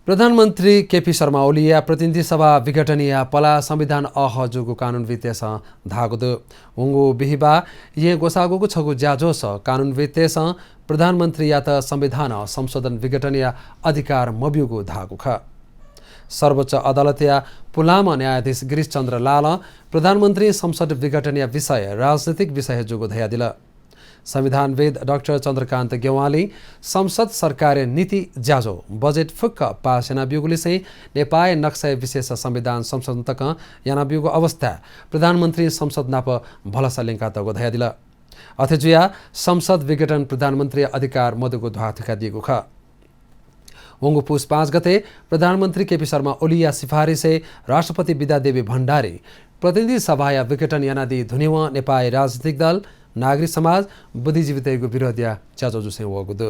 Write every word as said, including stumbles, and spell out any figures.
प्रधानमन्त्री केपी शर्मा ओलीया प्रतिनिधि सभा विघटनया पला संविधान अःहः जूगु कानूनविदतय्सं धाःगु दु। वंगु बिहिबाः येँ ग्वसाःगुगु छगू ज्याझ्वलय् कानूनविदतय्सं प्रधानमन्त्रीयात संविधानं संशोधन विघटनया अधिकार मब्यूगु धाःगु खः। सर्वोच्च अदालतया पुलांम्ह न्यायाधीश गिरीश चन्द्र लालं प्रधानमन्त्रीं संसद विघटनया विषय राजनीतिक विषय जूगु धयादिल। संविधानविद डाक्टर चन्द्रकान्त ज्ञवालीं संसद सरकारया नीति ज्याझ्वः, बजेट फुक्क पास यानाब्यूगुलिसें नेपाःया नक्साया विषयय् संविधान संशोधन तकं यानाब्यूगु अवस्थाय् प्रधानमन्त्रीं संसद नाप भलसा ल्यंकातःगु धयादिल। अथे जुयाः संसद विघटन प्रधानमन्त्रीया अधिकार मदुगु ध्वाथुइकादीगु खः। वंगु पुस पाँच गते प्रधानमन्त्री केपी शर्मा ओलीया सिफारिसय् राष्ट्रपति विद्यादेवी भण्डारीं प्रतिनिधि सभाया विघटन यानादी धुनेवं नेपाःया राजनीतिक दल, नागरिक समाज, बुद्धिजीवीतय्गु विरोधया ज्याझ्वः जुसें वःगु दु।